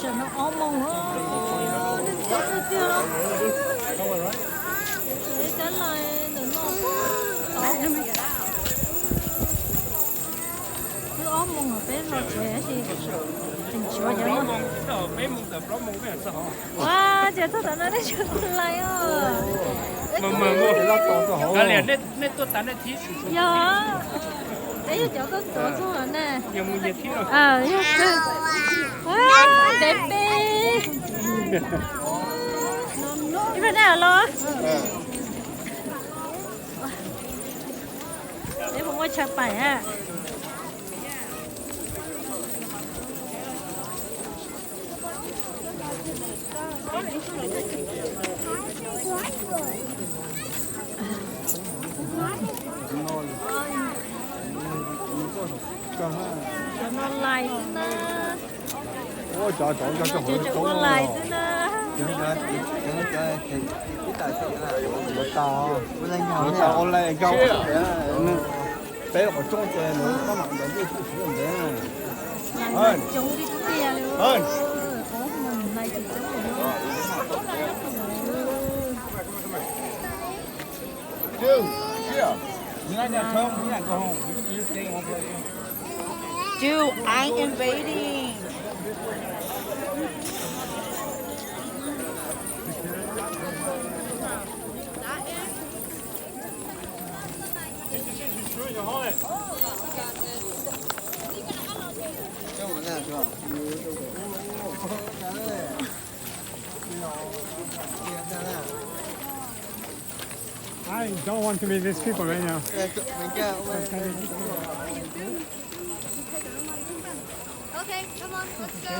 Ntawm no ob moos, nej coob tiag tiag. Cab lais ntawm no tod. Twb ob moos os, peb los tsev tab sis tseem tshuav cov no. Ua, ces txog tom no nej tseem ua lais os. Yog, peb yog cov tuaj tuav txog na. Yog kawg. Ntev peb. Ib pliag nej los. Peb mus ua chaw pais a. Cov no lais xwb na. Cov ua lais xwb na. Peb los qhov rooj ces nws tab mam ntawd ntuj txhub siv ntev. Lais mas coob tiag tiag li. Dude, I'm invading. I don't want to be these people right now. Okay, come on, let's go.